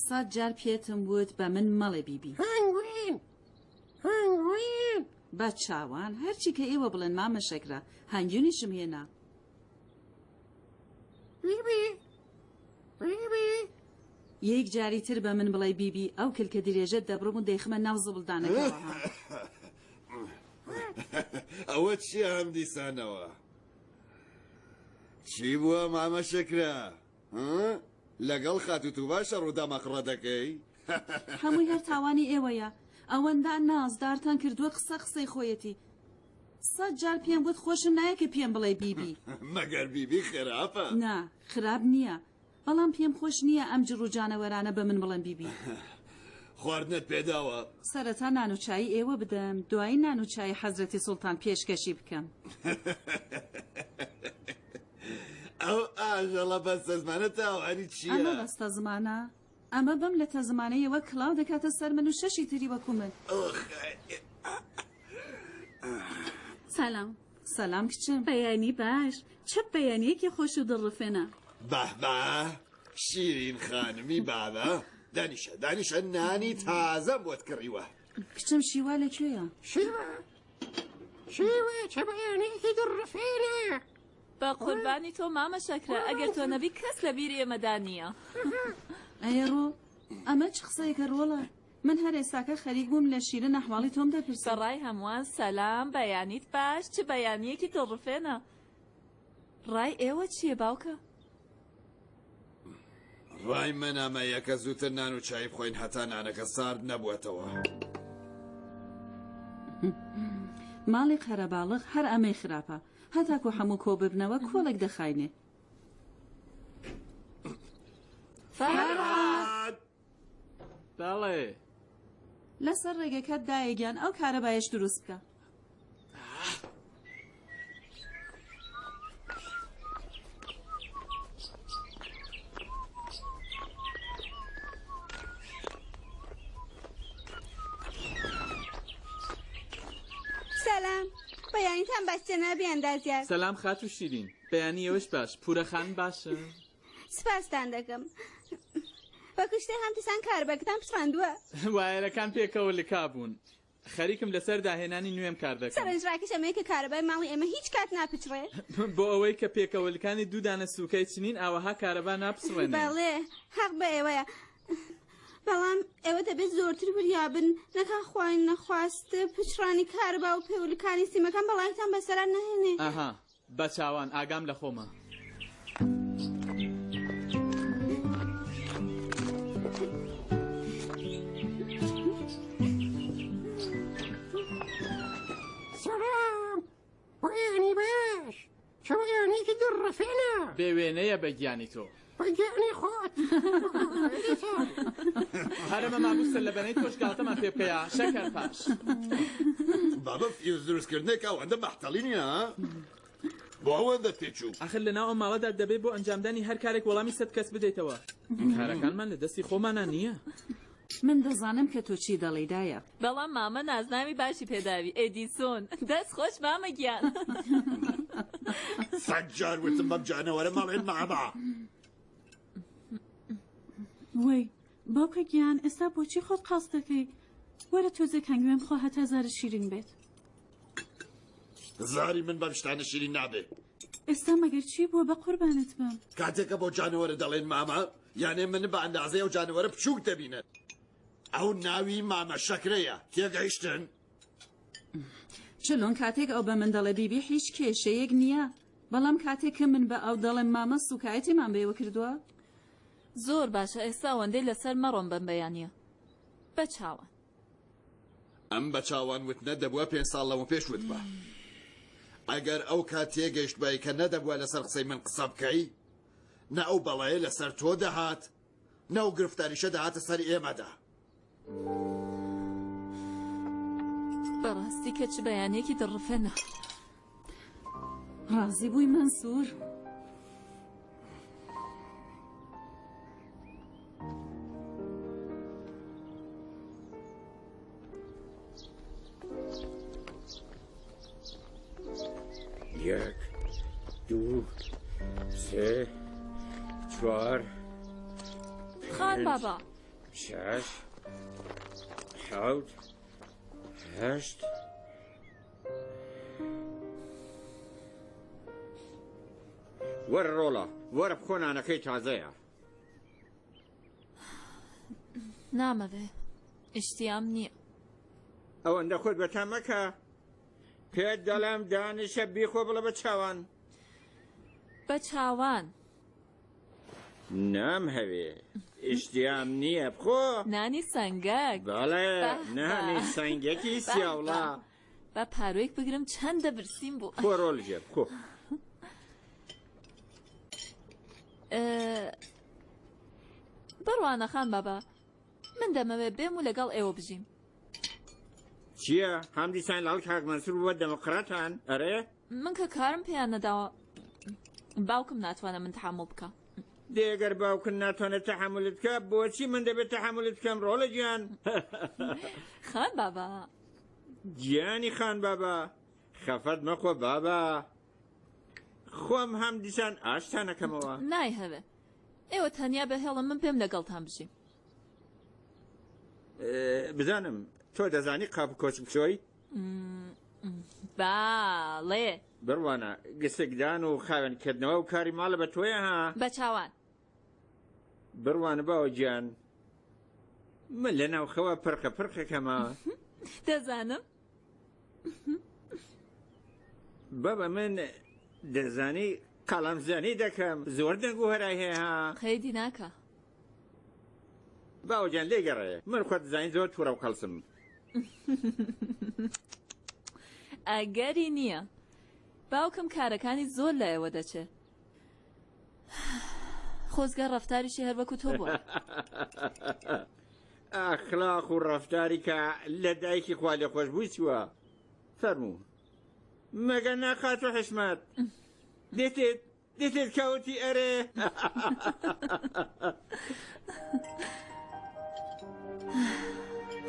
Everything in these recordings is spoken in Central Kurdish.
سەد جار پێتم وت بە من مەڵێ بیبی. هەنگوین! هەنگوین! بە چاوان هەرچی کە ئێوە بڵێن مامە شەکرە، هەنگوینیشم هێنا. بیبی! بیبی! یەک جاری تر بە من بڵێ بیبی، ئەو کلکە درێژەت دەبڕم و دەیخمە ناو زبڵدانەکەوە ها. ئەوە چییە هەم دیسانەوە؟ چی بووە مامە شەکرە؟ ها؟ لەگەڵ خاتوو توبا شەڕ و دەمەقڕە دەکەی؟ هەمووی هەر تاوانی ئێوەیە ئەوەندە نازدارتان کردووە قسە قسەی خۆیەتی سەد جار پێم وت خۆشم نایە کە پێم بڵێ بیبی. مەگەر بیبی خراپە؟ نا خراپ نییە بەڵام پێم خۆش نییە ئەم جڕ و جانەوەرانە بە من بڵێن بیبی. خواردنت پێداوە؟ سەرەتا نان و چایی ئێوە بدەم دوایی نان و چایی حەزرەتی سوڵتان پێشکەشی بکەم. ئەو ئاژەڵە بەستەزمانە تاوانی چییە؟ ئەمە بەستەزمانە؟ ئەمە بەم لەتە زمانەیەوە کڵاو دەکاتە سەر من و شەشی تری وەکو من. سلام. سەلام کچم. بەیانی باش. چ بەیانییەکی خۆش و دڵڕفێنە. بەه بە شیرین خانمی بابە دانیشە دانیشە نانی تازەم بۆت کڕیوە. کچم شیوا لە کوێیە؟ شیوا شیوا چ بەیانییەکی دڵڕفێنە. بە قوربانی تۆ مامە شەکرە ئەگەر تۆ نەبی کەس لە بیری ئێمەدا نییە. ئەیەڕۆ ئەمە چ قسەیەکە ڕۆڵە من هەر ئێستاکە خەریک بووم لە شیرن ئەحواڵی تۆم دەپرسی. بە ڕای هەمووان سەلام بەیانیت باش چ بەیانییەکی دڵڕفێنە ڕای ئێوە چییە باوکە؟ ڕای من ئەمەیە کە زووتر نان و چای بخۆین هەتا نانەکە سارد نەبووەتەوە. ماڵی قەرەباڵغ هەر ئەمەی خراپە هەتاکو هەموو کۆ ببنەوە کۆڵێک دەخاینێ. فەرهاد! بەڵێ. لەسەر ڕێگەکەت دایە گیان ئەو کارەبایەش دروست بکە. سلام بەیانیتان باش جەنابی ئەندازیار. سەلام خاتوو شیرین بەیانی ئێوەش باش پورە خانم باشە؟ سپاستان دەکەم. بە کوشتەی هەمتسان کارەباکەتان پچڕاندووە. وایەرەکان پێکەوە لکابوون. خەریکم لەسەر داهێنانی نوێم کار دەکەم. سەرنجڕاکێش ئەمەیە کە کارەبای ماڵی ئێمە هیچ کات ناپچڕێ. بۆ ئەوەی کە پێکەوەلکانی دوو دانە سووکەی چنین ئاوەها کارەبا ناپچڕێنێ. بەڵێ، هەق بە ئێوەیە. بەڵام ئێوە دەبێت زۆرتر وریا بن، نەکا خوای نەخواستە پچڕانی کارەبا و پێوەلکانی سیمەکان بەڵایتان بەسەرا نەهێنێ. ئەها، بە چاوان، ئاگام لە خۆمە. سلام بەیانی باش چ بەیانێکی دڵڕفێنە. بێ وێنەیە بە گیانی تۆ. بە گیانی خۆت. هەرەمە مابوو سەر لە بەنەی تۆش گاڵتەمان پێ بکەیا شەکەر پاش. بابە فیوز دروستکردنێک ئەوەندە مەحتەڵی نییە ها؟ بۆ ئەوەندە تێچوو؟ ئاخر لەناو ئەم ماڵەدا دەبێ بۆ ئەنجامدانی هەر کارێک وەڵامی سەت کەس بدەیتەوە. کارەکانمان لە دەستی خۆمانا نییە. من دەزانم کە تۆ چی دەڵێی دایە. بەڵام مامە نازناوی باشی پێداوی ئێدیسۆن دەست خۆش مامە گیان. سەت جار وتم بەم جانەوەرە مەڵێن مامە. وەی باوکە گیان ئێستا بۆچی خۆت قاڵس دەکەی وەرە تۆزێک هەنگوێن بخۆ هەتا زارت شیرین بێت. زاری من بەم شتانە شیرین نابێ. ئێستا مەگەر چی بووە بە قوربانت بم. کاتێک کە بۆ جانەوەرە دەڵێن مامە یانێ من بە ئەندازەی ئەو جانەوەرە بچووک دەبینن. ئەو ناوی مامە شەکرەیە تێگەیشتن؟ چلۆن کاتێک ئەو بە من دەڵێ بیبی هیچ کێشەیەک نییە بەڵام کاتێک کە من بە ئەو دەڵێم مامە سوکایەتیمان بەێوە کردووە. زۆر باشە ئێستا ئەوەندەی لەسەر مەڕۆم بەم بەیانیە بە چاوان. ئەم بە چاوان وتنە دەبوا پێنج ساڵ لەمەوپێش وتبا. ئەگەر ئەو کات تێگەیشتبای کە نەدەبوا لەسەر قسەی من قسە بکەی، نە ئەو بەڵایە لەسەر تۆ دەهات، نە ئەو گرفتاریشە دەهاتە سەر ئێمەدا. بەڕاستی کە چ بەیانێکی دڕفێنە. ڕازی بووی مەنسوور؟ یەک دوو سێ چوار خان بابا. شەش حەوت هەشت وەرە ڕۆڵە وەرە بخۆ نانەکەی تازەیە. نامەوێ ئیشتیام نییە. ئەوەندە خۆت بەتام مەکە پێت دەڵێم دانیشە بیخۆ بڵێ بە چاوان. بە چاوان. نامهەوێ ئیشتیام نییە بخۆ. نانی سەنگەک. بەڵێ نانی سەنگەکی سیاوڵا. با پاروێک بگرم چەندە برسیم بوو. بخۆ ڕۆڵ ژێ بخۆ. بڕوانە خان بابا من دەمەوێ بێم و لەگەڵ ئێوە بژیم. چییە هەم دیسان لاڵ کاک مەنسوور بووە دەمۆقراتان ئەرێ؟ من کە کارم پێیان نەداوە باوکم ناتوانێت من تحمل بکە. دێ گەر باوکت ناتوانێت تەحەمولت بکە بۆچی من دەبێت تەحەمولت بکەم ڕۆڵە گیان؟ خان بابا. گیانی خان بابا خەفەت مەخۆ بابا خۆم هەم دیسان ئاشتان ئەکەمەوە. نایهەوێ ئێوە تەنیا بهێڵن من بێم لەگەڵتان بژیم. بزانم تۆ دەزانی قاپ و کۆچ بشۆی؟ باڵێ. بڕوانە گسکدان و خاوێنکردنەوە و کاری ماڵە بە تۆیە ها؟ بە چاوان. بڕوانە باوە گیان من لە ناو خەوە پرخە پرخەکەمە. دەزانم. بابە من دەزانی قەڵەمزانی دەکەم زۆر دەنگ و هەرای هەیە ها. قەیدی ناکا. باوە گیان لێگەڕێ من خۆت دەزانی زۆر توڕە و قەڵسم. ئەگەری نییە. باوکم کارەکانی زۆر لە ئێوە دەچێ. خۆزگە ڕەفتاریشی هەر وەکو تۆ بووە. ئەخلاق و ڕەفتاری کە لە دایکی خوا لێخۆشبووی چووە. فەرموو. مەگەر نا خاتوو حیشمەت؟ دیتت دیتت کەوتی ئەرێ.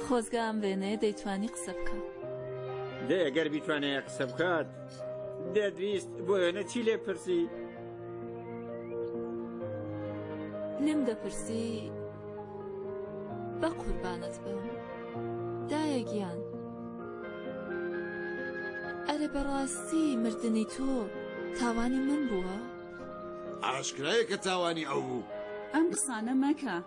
خۆزگە ئەم وێنەیە دەیتوانی قسە بکا. دەی ئەگەر بیتوانایە قسە بکات دەتویست بۆ وێنە چی لێ پرسی؟ لێم دەپرسی بە قوربانت بم دایە گیان ئەرێ بەڕاستی مردنی تۆ تاوانی من بووە؟ ئاشکرایە کە تاوانی ئەو بوو. ئەم قسانە مەکە.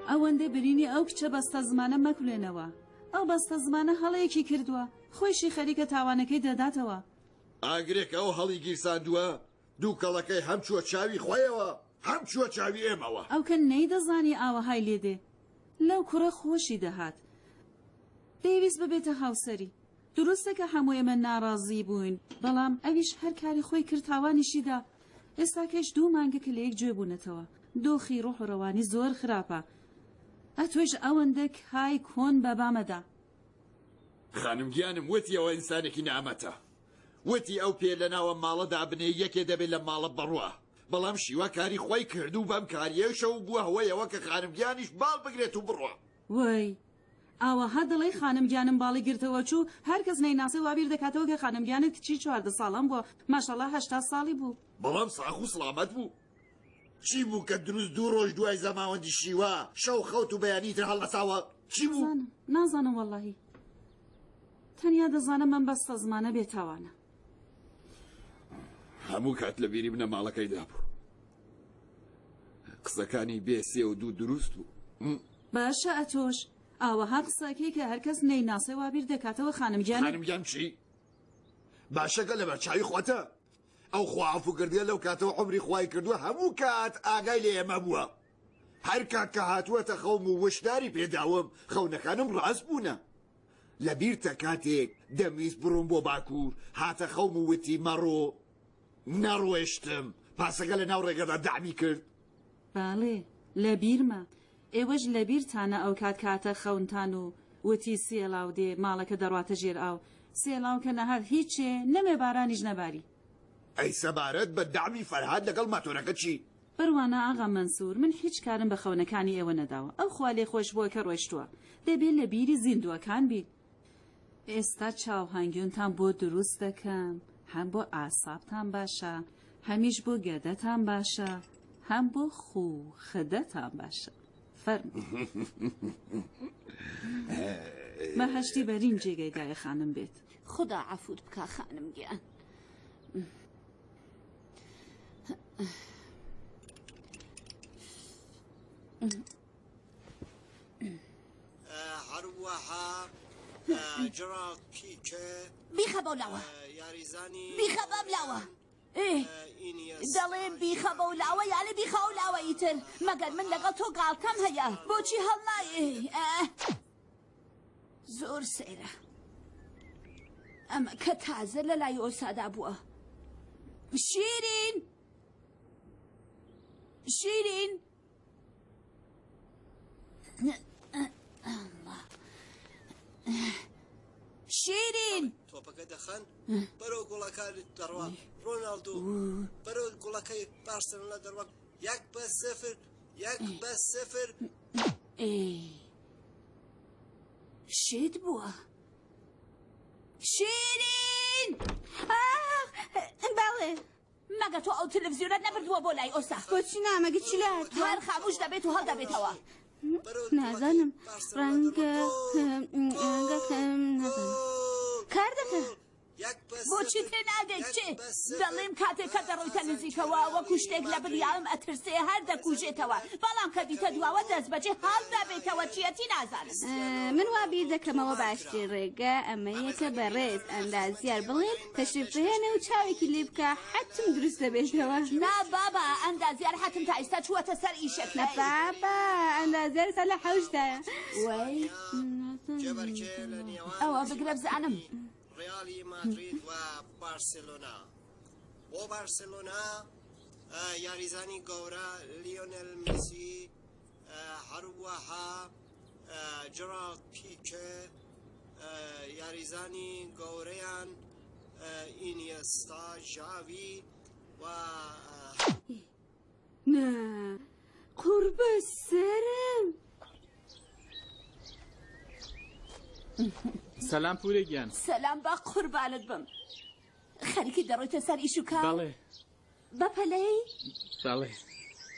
ئەوەندە برینی ئەو کچە بەستەزمانە مەکولێنەوە. ئەو بەستەزمانە هەڵەیەکی کردووە، خۆیشی خەریکە تاوانەکەی دەداتەوە. ئاگرێک ئەو هەڵیگیرساندووە، دووکەڵەکەی هەم چووە چاوی خۆیەوە، هەم چووە چاوی ئێمەوە. ئەو کە نەیدەزانی ئاوەهای لێ دێ. لەو کوڕە خۆشی دەهات. دەیویست ببێتە هاوسەری. دروستە کە هەموو ئێمە ناڕازی بووین، بەڵام ئەویش هەر کاری خۆی کرد تاوانیشی دا. ئێستاکەیش دوو مانگە کە لەیەک جوێ بوونەتەوە. دۆخی ڕۆح و ڕەوانی زۆر خراپە. ئەتۆیش ئەوەندە کای کۆن بە با مەدە. خانم گیانم وتی ئەوە ئینسانێکی نامەتە. وتی ئەو پێ لەناو ئەم ماڵە دابنێ یەکێ دەبێ لەم ماڵە بڕوا. بەڵام شیوا کاری خۆی کرد و بەم کاریەشەو بووە هۆی ئەوە کە خانم گیانیش باڵ بگرێت و بڕوا. وەی ئاوەها دەڵێی خانم گیانم باڵی گرتەوە چوو هەر کەس نەیناسێ وا بیر دەکاتەوە کە خانم گیانت کچی 14 ساڵان بووە ماشەڵا 80 ساڵی بوو. بەڵام ساخ و سڵامەت بوو. چی بوو کە دروست دوو ڕۆژ دوای زەماوەندی شیوا شەو خەوت و بەیانی تر هەڵنەساوە؟ چی بوو؟ نازانم نازانم وەڵاهی تەنیا دەزانم ئەم بەستەزمانە بێتاوانە. هەموو کات لە بیری بنەماڵەکەیدا بوو. قسەکانی بێ سێ و دوو دروست بوو. باشە ئەتۆش ئاوەها قسەکەی کە هەرکەس نەیناسێ وا بیر دەکاتەوە خانم گیان. خانم گیان چی؟ باشە گە لەبەر چاوی خۆتە ئەو خوا عەفو کردیە لەو کاتەوە عومری خوای کردووە هەموو کات ئاگای لە ئێمە بووە هەر کات کە هاتووەتە خەوم و وشداری پێداوم خەونەکانم ڕاست بوونە لە بیرتە کاتێک دەمویست بڕۆم بۆ باکوور هاتە خەوم و وتی مەڕۆ نەڕۆیشتم پاسەکە لە ناو ڕێگەدا دەعمی کرد. بەڵێ لە بیرمە ئێوەش لە بیرتانە ئەو کات کاتە خەونتان و وتی سێڵاو دێ ماڵەکە دەڕواتە ژێر ئاو سێڵاو کە نەهات هیچێ نەمێ بارانیش نەباری. ئەی سەبارەت بە دەعمی فەرهاد لەگەڵ ماتۆرەکە چی؟ بڕوانە ئاغا مەنسوور من هیچ کارم بە خەونەکانی ئێوە نەداوە ئەو خوا لێخۆشبووە کە ڕۆیشتووە دەبێ لە بیری زیندووەکان بین. ئێستا چاو هەنگوینتان بۆ دروست دەکەم هەم بۆ ئاسابتان باشە هەمیش بۆ گەدەتان باشە هەم بۆ خوو خدەتان باشە. فەرموو. بەهەشتی بەرین جێگەی دایە خانم بێت. خودا عەفوت بکا خانم گیان. هەروەها جێرارد پیکێ بیخە بەو لاوە یاریزانی بیخە بەم لاوە دەڵێم بیخە بەو لاوە یالی بیخە ئەو لاوە ئیتر مەگەر من لەگەڵ تۆ گاڵتەم هەیە بۆچی هەڵنایێ زۆر سەیرە ئەمە کە تازە لە لای ئۆسادا بووە شیرین شیرین شیرین تۆپەکە دەخەن بەرەو گوڵەکە دەڕوا ڕۆناڵدۆ بەرەو گوڵەکەی بارسێلۆنا دەڕوا 1-0 1-0. شێت بووە شیرین بەڵێ مەگە تۆ ئەو تەلەڤزیۆنەت نەبردووە بۆ لای ئۆسا؟ بۆچی نا مەگە چی لە هاتووە؟ هەر خاموش دەبێت و هەڵدەبێتەوە. نازانم ڕەنگە ڕەنگە نازانم کار دەکە. بۆچی تێناگەیت چێ؟ دەڵێم کاتێک کە دەڕۆیتە نزیکەوە وەکو شتێک لە بریاوم ئەترسێ هەر دەکوژێتەوە بەڵام کە دیتە دواوە دەستبەجێ هەڵدەبێتەوە چیەتی نازانم. من وا بیر دەکەمەوە باشترین ڕێگە ئەمەیە کە بەڕێز ئەندازیار بڵێن تەشریف بهێنە و چاوێکی لێ بکە حەتم دروست دەبێتەوە. نا بابە ئەندازیار حەتم تا ئیستا چووەتە سەر ئیشەکەی. نا بابە ئەندازیار ئێستا لە حەوشدایە. وەی ئەوە بگرە بزانم. ڕیالی مادرید و بارسێلۆنا بۆ بارسێلۆنا یاریزانی گەورە لیۆنێل میسی هەروەها جێرارد پیکێ یاریزانی گەورەیان ئینیستا ژاوی و نا قوربە سەرم. سەلام پورێ گیان. سەلام بە قوربانت بم. خەریکی دەڕۆیتە سەر ئیش و کار؟ بەڵێ. بە پەلەی؟ بەڵێ.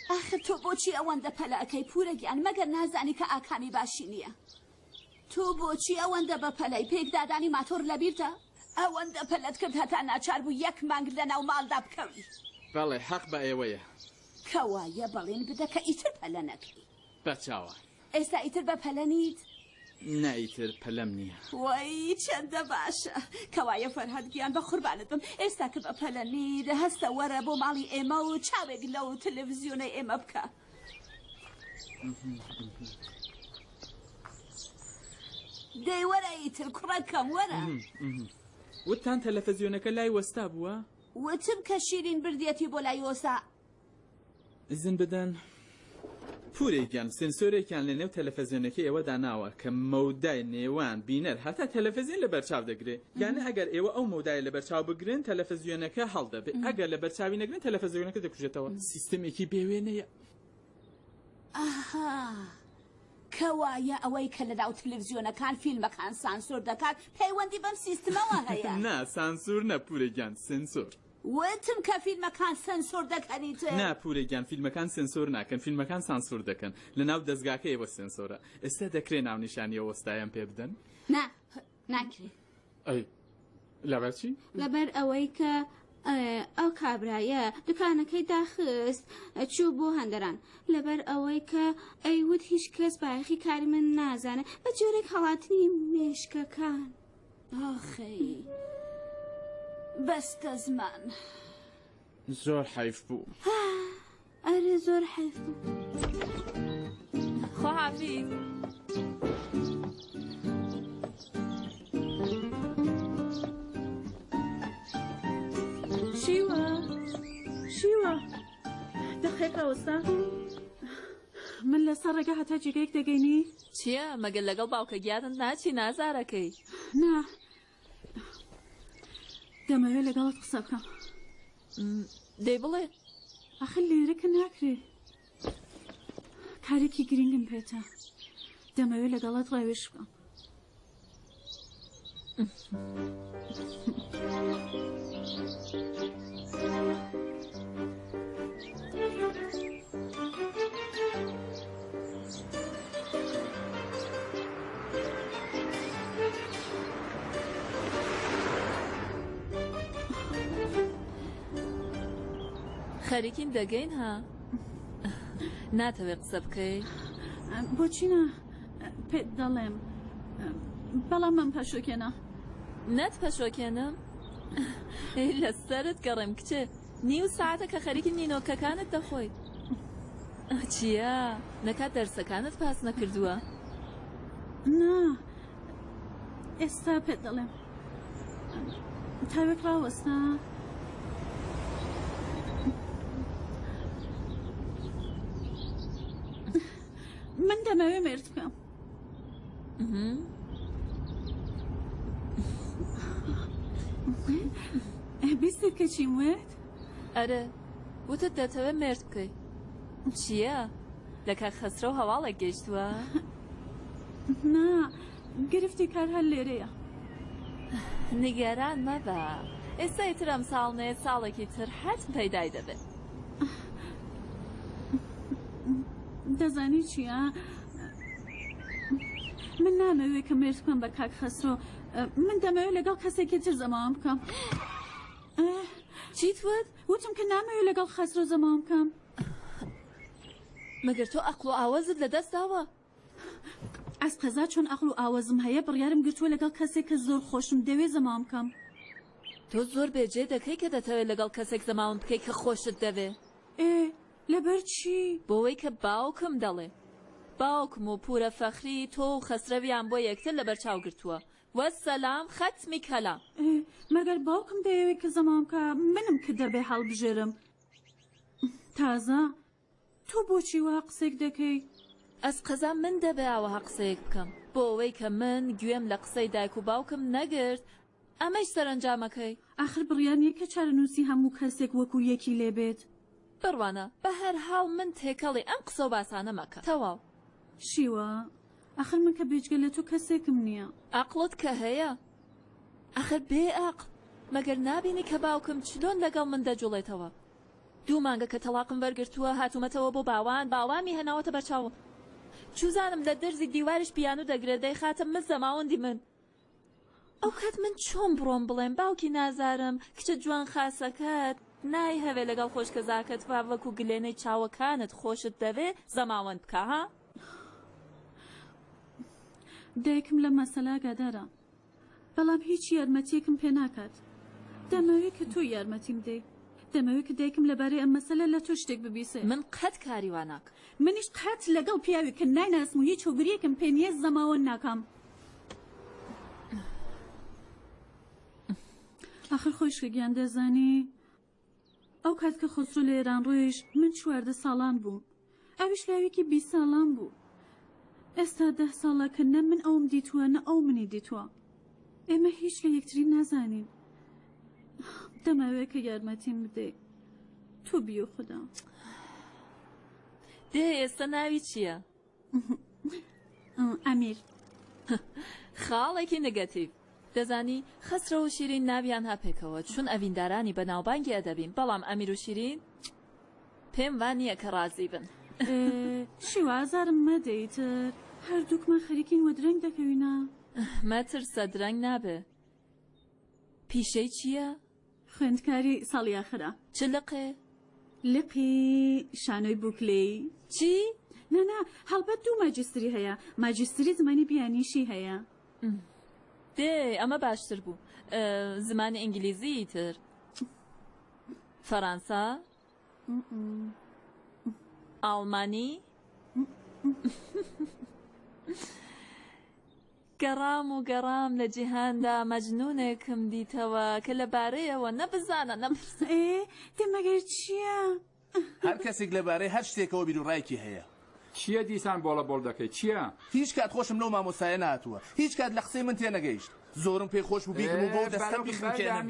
ئاخر تۆ بۆچی ئەوەندە پەلە ئەکەی پورە گیان مەگەر نازانی کە ئاکامی باشی نییە؟ تۆ بۆچی ئەوەندە بە پەلەی؟ پێکدادانی ماتۆر لەبیرتە؟ ئەوەندە پەلەت کرد هەتا ناچار بووی یەک مانگ لەناو ماڵدا بکەوی. بەڵێ حەق بە ئێوەیە. کەوایە بەڵێن بدە کە ئیتر پەلە نەکەی. بە چاوان. ئێستا ئیتر بە پەلە نیت؟ نا ئیتر پەلەم نییە. وەی چەندە باشە. کەوایە فەرهاد گیان بە قوربانت بم ئێستا کە بە پەلە نیت هەستە وەرە بۆ ماڵی ئێمە و چاوێک لەو تەلەڤزیۆنەی ئێمە بکە. دەی وەرە ئیتر کوڕەکەم وەرە. وتتان تەلەفەزیۆنەکە لای وەستا بووە؟ وتم کە شیرین بردیەتی بۆ لای وەستا. ئیزن بدەن پورێ گیان سێنسۆرێکیان لە نێو تەلەفەزیۆنەکەی ئێوەدا ناوە کە مەودای نێوان بینەر هەتا تەلەفەزیۆن لە بەرچاو دەگرێ یانە ئەگەر ئێوە ئەو مەودایە لە بەرچاو بگرن تەلەفەزیۆنەکە هەڵدەبێ ئەگەر لە بەرچاوی نەگرن تەلەفەزیۆنەکە دەکوژێتەوە سیستەمێکی بێوێنەیە. ئەها کەوایە ئەوەی کە لەناو تلفزیۆنەکان فیلمەکان سانسۆر دەکات پەیوەندی بەم سیستمەوە هەیە؟ نا سانسور نا پورێ گیان سێنسۆر. وتم کە فیلمەکان سەنسۆر دەکەن ئیتر. نا پورێ گیان فیلمەکان سێنسۆر ناکەن فیلمەکان سانسور دەکەن لەناو دەزگاکە ئێوە سێنسۆرە ئێستا دەکرێ ناونیشانی ئەو وەستایەم پێ بدەن؟ نا ناکرێ. ئەی لەبەر چی؟ لەبەر ئەوەی کە ئەو کابرایە دوکانەکەی داخست چوو بۆ هەندەران لەبەر ئەوەی کە ئەیوت هیچ کەس بایەخی کاری من نازانێ بە جۆرێک هەڵاتنی مێشکەکان. ئاخی بەستە زمان. زۆر حەیف بوو. ئەرێ زۆر حەیف بوو. خواحافیز. شیوە شیوە دەقێک ڕاوەستا من لەسەر ڕێگا هەتا جێگەیەک دەگەینی؟ چییە؟ مەگەر لەگەڵ باوکە گیانت ناچی نازارەکەی؟ نا دەمەوێت لەگەڵت قسە بکەم. دەی بڵێ. ئاخر لێرە کە ناکرێ. کارێکی گرنگم پێتە. دەمەوێت لەگەڵت ڕاوێژ بکەم. خەریکین دەگەین ها. ناتەوێ قسە بکەی؟ بۆچی نا؟ پێت دەڵێم. بەڵام مەم پەشۆکێنە. نەت پەشۆکێنم؟ ئەی لە سەرت گەڕێم کچێ. نیو سەعاتە کە خەریکی نینۆکەکانت دەخۆی. چییە؟ نەکا دەرسەکانت پاس نەکردووە؟ نا، ئێستا پێت دەڵێم. تاوێک ڕاوەستە. من دەمەوێ مێرد بکەم. بیستت کە چیم وت؟ ئەرێ وتت دەتەوێ مێرد بکەی. چییە؟ لە کاک خەسرەو هەواڵێک گەیشتووە؟ نا، گرفتی کار هەر لێرەیە. نیگەران مەبە، ئێستا ئیتر ئەمساڵ نێ ساڵێکی تر حەتم پەیدای دەبێ. دەزانی چییە؟ من نامەوێ کە مێرد بکەم بە کاک خەسرۆ. من دەمەوێ لەگەڵ کەسێکی تر زەماوەند بکەم. چیت وت؟ وتم کە نامەوێ لەگەڵ خەسرۆ زەماوەند بکەم. مەگەر تۆ ئەقڵ و ئاوەزت لە دەست داوە؟ ئەز قەزا چۆن ئەقڵ و ئاوەزم هەیە بڕیارم گرتووە لەگەڵ کەسێک کە زۆر خۆشم دەوێ زەماوەند بکەم. تۆ زۆر بێجێ دەکەی کە دەتەوێ لەگەڵ کەسێک زەماوەند بکەی کە خۆشت دەوێ. ئێ لەبەر چی؟ بۆوەی کە باوکم دەڵێ. باوکم و پورە فەخری تۆ و خەسرەویان بۆ یەکتر لەبەر چاو گرتووە. وەسەلام خەتمی کەلام. ئێ مەگەر باوکم دەیەوێ کە زەماوەند بکا منم کە دەبێ هەڵبژێرم. تازە تۆ بۆچی وەها قسەیەک دەکەی؟ ئەز قەزا من دەبێ ئاوەها قسەیەک بکەم. بۆ ئەوەی کە من گوێم لە قسەی دایک و باوکم نەگرت ئەمەیش سەرەنجامەکەی. ئاخر بڕیار نییە کە چارەنووسی هەموو کەسێک وەکوو یەکی لێ بێت. بڕوانە، بە هەر حاڵ من تێکەڵی ئەم قسە و باسانە مەکە. تەواو. شیوا، ئاخر من کە بێجگە لە تۆ کەسێکم نییە. ئەقڵت کە هەیە. ئاخر بێ ئەقڵ، مەگەر نابینی کە باوکم چلۆن لەگەڵ من دەجوڵێتەوە؟ دوو مانگە کە تەڵاقم وەرگرتووە، هاتوومەتەوە بۆ باوان، باوانمی هێناوەتە بەرچاوم. چوزانم لە درزی دیواریش پیانو دەگرێ، دەیخاتە مل زەماوەندی من. ئەوکات من چۆن بڕۆم بڵێم باوکی نازارم کچە جوان خاسەکەت نایهەوێ لەگەڵ خۆشکەزاکەت وا وەکو گلێنەی چاوەکانت خۆشت دەوێ زەماوەند بکا ها؟ دایکم لەم مەسەلە ئاگادارە بەڵام هیچ یارمەتیەکم پێ ناکات دەمەوێ کە تۆ یارمەتیم بدەی دەمەوێ کە دایکم لەبارەی ئەم مەسەلە لە تۆ شتێک ببیسێ. من قەت کاری وا ناکەم. منیش قەت لەگەڵ پیاوێک کە نایناسم و هیچ هۆگریەکم پێ نیە زەماوەند ناکەم. ئاخر خۆیشکە گیان دەزانی ئەو کات کە خەسرۆ لە ئێران ڕۆیشت من 14 ساڵان بووم ئەویش لاوێکی 20 ساڵان بوو ئێستا ده ساڵە کە نە من ئەوم دیتووە نە ئەو منی دیتووە ئێمە هیچ لە یەکتری نازانین دەمەوێت کە یارمەتیم بدەیت تۆ بیو خوددا دێ ئێستا ناوی چییە؟ ئەمیر. خاڵێکی نگەتیڤ. دەزانی، خەسرەو و شیرین ناویان ها پێکەوە، چون ئەڤیندارانی بەناوبانگی ئەدەبین، بەڵام ئەمیر و شیرین پێم وا نییە کە ڕازی بن. شیوا ئازارم مەدە ئیتر، هەردووکمان خەریکین وەدرەنگ دەکەوینە. مەترسە درەنگ نابێ. پیشەی چییە؟ خوێندکاری ساڵی ئاخرە. چ لقێ؟ لقی شانۆی بوکلێی. چی؟ نا نا، هەڵبەت دوو ماجستری هەیە، ماجستری زمانی بیانیشی هەیە. دێ ئەمە باشتر بوو. زمانی ئینگلیزی ئیتر. فەرانسە؟ ئاڵمانی؟ گەڕام و گەڕام لە جیهاندا مەجنوونێکم دیتەوە کە لە بارەیەوە نە بزانە نە پرسە. ئێ دە مەگەر چییە؟ هەر کەسێک لەبارەی هەر شتێکەوە بیروڕایەکی هەیە. چییە دیسان بۆڵە بۆڵ دەکەی چییە؟ هیچ کات خۆشم لەو مامۆستایە نەهاتووە. هیچ کات لە قسەی من تێنەگەیشت. زۆرم پێ خۆش بوو بیگرم و بەو دەستەم بیخنکێنم.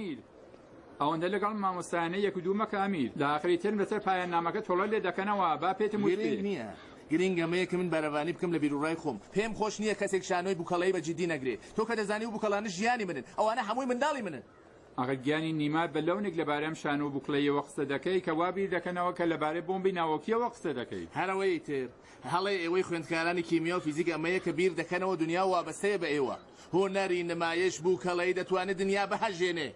ئەوەندە لەگەڵ مامۆستایانە یەک و دوو مەکە ئەمیر. لە ئاخری تێرم لەسەر پایاننامەکە تۆڵە لێ دەکەنەوە با پێتم وتبێ. گرینگ نییە. گرینگ ئەمەیە کە من بەرەڤانی بکەم لە بیروڕای خۆم. پێم خۆش نییە کەسێک شانۆی بوکەڵەیی بە جیدی نەگرێ. تۆ کە دەزانی ئەو بوکەڵانە ژیانی منن. ئەوانە هەمووی منداڵی منن. ئاخر گیانی نیما بە لەونێک لەبارەی ئەم شانۆ و بوکڵەییەوە قسە دەکەی کە وا بیر دەکەنەوە کە لەبارەی بۆمبی ناوەکییەوە قسە دەکەی. هەر ئەوەی تر، هەڵەی ئێوەی خوێندکارانی کیمیا و فیزیک ئەمەیە کە بیر دەکەنەوە دنیا وابەستەیە بە ئێوە. هونەری نمایش بوکەڵەیی دەتوانێ دنیا بهەژێنێ.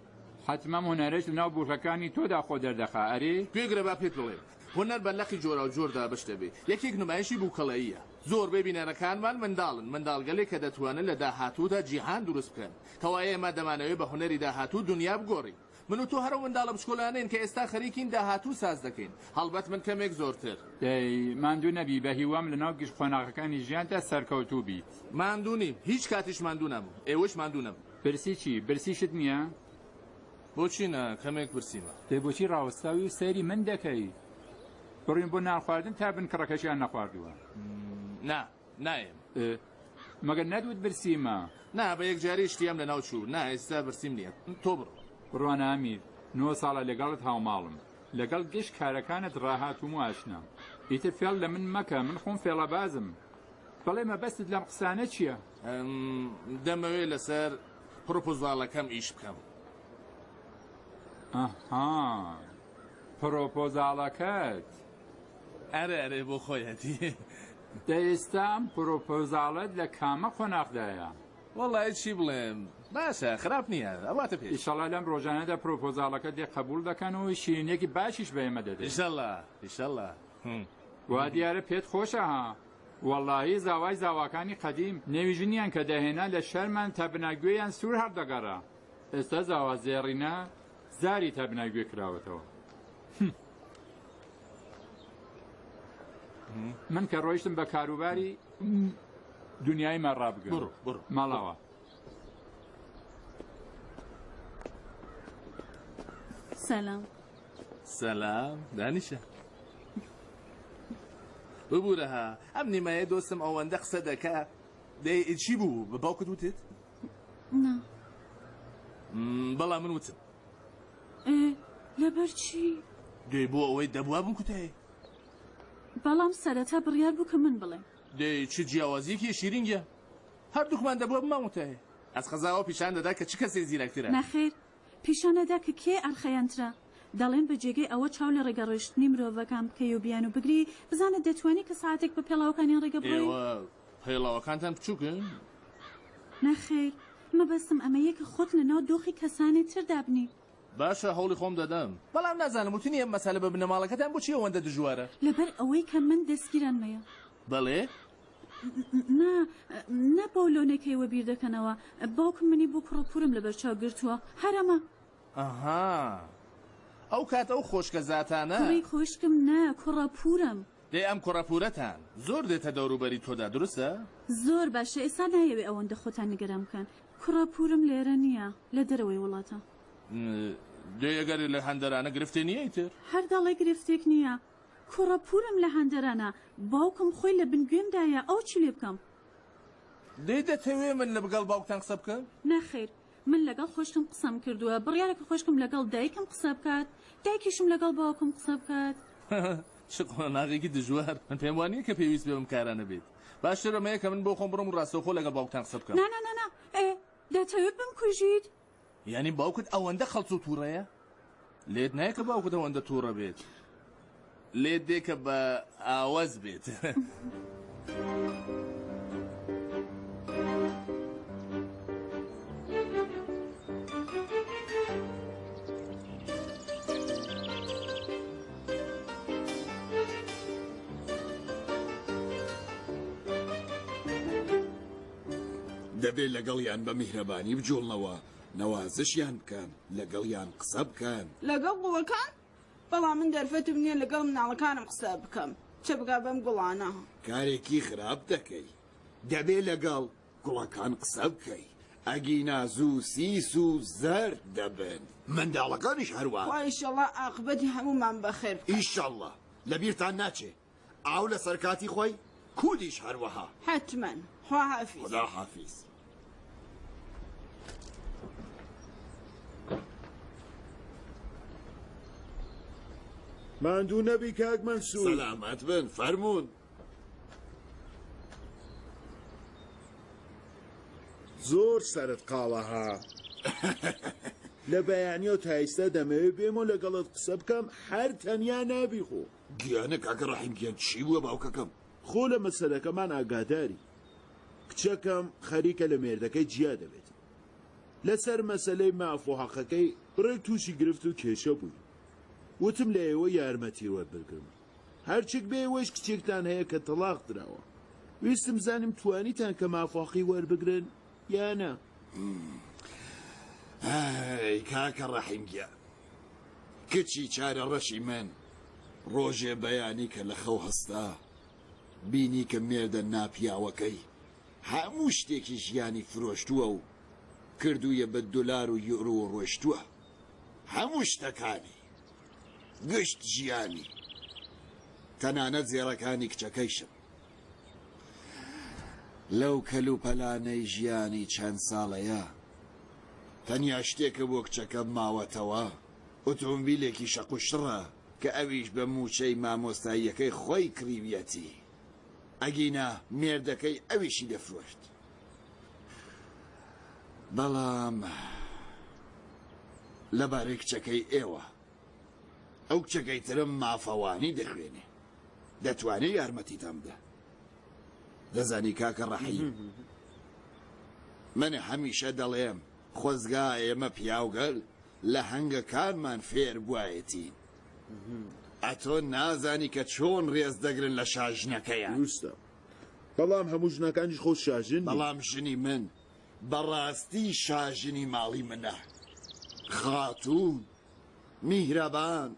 حەتمەم هونەرەش لەناو بووکەکانی تۆدا خۆ دەردەخا، ئەرێ؟ گوێگرە با پێت بڵێم، هونەر بە لقی جۆراوجۆر دابەش دەبێ. یەکێک نمایشی بووکەڵەییە. زۆربەی بینەرەکانمان منداڵن، منداڵگەلێک کە دەتوانن لە داهاتوودا جیهان دروست بکەن. کەوایە ئێمە دەمانەوێ بە هونەری داهاتوو دونیا بگۆڕین. من و تۆ هەر ئەو منداڵە بچکۆلانەین کە ئێستا خەریکین داهاتوو ساز دەکەین. هەڵبەت من کەمێک زۆرتر. دەی، ماندوو نەبی، بە هیوام لەناو گشت قۆناغەکانی ژیانتا سەرکەوتوو بیت. ماندوو نیم، هیچ کاتیش ماندوو نابم. ئێوەش ماندوو نەبن. برسی چی؟ برسیشت نییە؟ بۆچی نا، کەمێک برسیمە. دەی بۆچی ڕاوەستاوی و سەیری من دەکەی؟ بڕۆین بۆ نانخواردن تا بنکڕەکەشیان نەخواردووە. نا، نایەم. ئێ، مەگەر نەتوت برسیمە؟ نا، بە یەکجاری ئیشتیام لەناو چوو. نا، ئێستا برسیم نییە. تۆ بڕۆ. بڕوانە ئەمیر، نۆ ساڵە لەگەڵت هاوماڵم. لەگەڵ گشت کارەکانت ڕاهاتووم و ئاشنام. ئیتر فێڵ لە من مەکە، من خۆم فێڵەبازم. بەڵێ مەبەستت لەم قسانە چییە؟ دەمەوێ لەسەر پڕۆپۆزاڵەکەم ئیش بکەم. ئەها، پڕۆپۆزاڵەکەت. ئەرێ ئەرێ بۆ خۆیەتی. دە ئێستا ئەم پڕۆپۆزاڵەت لە کامە قۆناغدایە؟ وەڵایی چی بڵێم، باشە خراپ نییە، ئەڕواتە پێش. ئیشەڵا لەم ڕۆژانەدا پڕۆپۆزاڵەکەت لێ قەبووڵ دەکەن و شیرینییەکی باشیش بە ئێمە دەدەی. ئیشەڵا ئیشەڵا. وا دیارە پێت خۆشە ها. وەڵاهی زاوای زاواکانی قەدیم نێوی ژنیان کە دەهێنا لە شەرمان تا بناگوێیان سوور هەڵدەگەڕا ئێستا زاوا زێڕینە زاری تا بناگوێ کراوەتەوە من کە ڕۆیشتم بە کاروباری دنیای مە ڕابگەم بڕۆ بڕۆ ماڵاوە سەلام سەلام دانیشە ببورە ها ئەم نیمایە دۆستم ئەوەندە قسە دەکا دەی چی بوو بە باوکت وتت؟ نا بەڵام من وتم ئێ لەبەر چی؟ دەی بۆ ئەوەی دەبوا بمکوتایە بەڵام سەرەتا بڕیار بوو کە من بڵێم دەی چ جیاوازیەکی شیرین گیان هەردووکمان دەبوا بمان وتایە ئەس قەزاوە پیشان دەدا کە چ کەسێ زیرەکترە نەخێر پیشان ئەدا کە کێ ئەرخەیانترە. دەڵێن بە جێگەی ئەوە چاو لە ڕێگە ڕۆیشتنی مرۆڤەکان بکەی و بیانوو بگری، بزانە دەتوانی کە سەعاتێک بە پێڵاوەکانیان ڕێگە بڕۆی؟ ئێوە پێڵاوەکانتان بچووکن؟ نەخێر، مەبەستم ئەمەیە کە خۆت لە ناو دۆخی کەسانی تر دابنێی. باشە هەوڵی خۆم دەدەم. بەڵام نازانم وتنی ئەم مەسەلە بە بنەماڵەکەتان بۆچی ئەوەندە دژوارە؟ لەبەر ئەوەی کە من دەستگیرانمەیە. بەڵێ؟ نا، نا بەو لۆنەی کە ئێوە بیر دەکەنەوە. باوکم منی بۆ کوڕە پوورم لەبەر چاو گرتووە. هەر ئەمە. ئەها. ئەو کات ئەو خۆشکە زاتانە. کوڕی خۆشکم نا، کوڕە پوورم. دەی ئەم کوڕە پوورەتان زۆر دێتە دەوروبەری تۆدا، دروستە؟ زۆر باشە، ئێستا نایەوێ ئەوەندە خۆتان نیگەران بکەن. کوڕە پوورم لێرە نییە، لە دەرەوەی وڵاتە. دەی ئەگەر لە هەندەرانە گرفتێ نییە ئیتر؟ هەر دەڵێ گرفتێک نییە. کوڕە پورم لە هەندەرانە باوکم خۆی لە بن گوێم دایە ئەو چی لێ بکەم. دەی دەتەوێ من لەگەڵ باوکتان قسە بکەم؟ نەخیر من لەگەڵ خۆشکم قسەم کردووە بڕیارە کە خۆشکم لەگەڵ دایکم قسە بکات دایکیشم لەگەڵ باوکم قسە بکات. چ قۆناغێکی دژوار من پێم وا نییە کە پێویست بێ بەم کارانە بێت باشتر ئەمەیە کە من بۆ خۆم بڕۆم و ڕاستەوخۆ لەگەڵ باوکتان قسە بکەم. نا نا نا نا ئێ دەتەوێ بمکوژیت؟ یانی باوکت ئەوەندە خەڵچ و تووڕەیە؟ لێت نایە کە باوکت ئەوەندە تووڕە بێت. لێت دێ کە بە ئاوەز بێت. دەبێ لەگەڵیان بە میهرەبانی بجوڵنەوە، نەوازشیان بکەن، لەگەڵیان قسە بکەن. لەگەڵ گوڵەکان؟ بەڵام من دەرفەتم نییە لەگەڵ مناڵەکانم قسە بکەم، چ بگا بەم گوڵانە. کارێکی خراپ دەکەی، دەبێ لەگەڵ گوڵەکان قسە بکەی، ئەگینا زوو سیس و زەرد دەبن، منداڵەکانیش هەروا. خوا ئیشەڵا ئاقبەتی هەموومان بەخێر بکات. ئیشەڵا، لەبیرتان ناچێ ئاو لەسەر کاتی خۆی، کودیش هەروەها. حەتمەن. خواحافیز. خوداحافیز. ماندوو نەبی کاک مەنسوور. سەلامەت بن، فەرموون. زۆر سەرت قاڵە ها. لە بەیانیەوە تا ئیستا دەمەوێ بێم و لەگەڵت قسە بکەم هەر تەنیا نابی خۆ. گیانە کاکە ڕەحیم گیان چی بووە باوکەکەم؟ خۆ لە مەسەلەکەمان ئاگاداری. کچەکەم خەریکە لە مێردەکەی جیا دەبێتەوە. لەسەر مەسەلەی ماف و هەقەکەی. بڕێک تووشی گرفت و کێشە بووین. وتم لە ئێوە یارمەتی وەربگرم. هەرچێک بێ ئێوەیش کچێکتان هەیە کە تەڵاق دراوە. ویستم بزانم توانیتان کە مافواقی وەربگرن یا نا؟ ئەی کاکە ڕەحیم گیان، کچی چارەڕەشی من ڕۆژێ بەیانی کە لە خەو هەستا، بینی کە مێردە ناپیاوەکەی هەموو شتێکی ژیانی فرۆشتووە و کردوویە بە دۆلار و یۆرۆ و ڕۆیشتووە. هەموو شتەکانی، گشت ژیانی، تەنانەت زێڕەکانی کچەکەیشم. لەو کەلوپەلانەی ژیانی چەند ساڵەیە، تەنیا شتێک کە بۆ کچەکەم ماوەتەوە، ئۆتۆمبیلێکی شەقوشڕە کە ئەویش بە مووچەی مامۆستاییەکەی خۆی کڕیویەتی. ئەگینا مێردەکەی ئەویشی دەفرۆشت. بەڵام لەبارەی کچەکەی ئێوە، ئەو کچەکەی ترم مافەوانی دەخوێنێ، دەتوانێ یارمەتیتان بدا. دەزانی کاکە ڕەحیم، من هەمیشە دەڵێم خۆزگا ئێمە پیاوگەل لە هەنگەکانمان فێر بوایەتین. ئەتۆ نازانی کە چۆن ڕێز دەگرن لە شاژنەکەیان. دروستە، بەڵام هەموو ژنەکانیش خۆ شاژن نین. بەڵام ژنی من بەڕاستی شاژنی ماڵی منە. خاتوون، میهرەبان،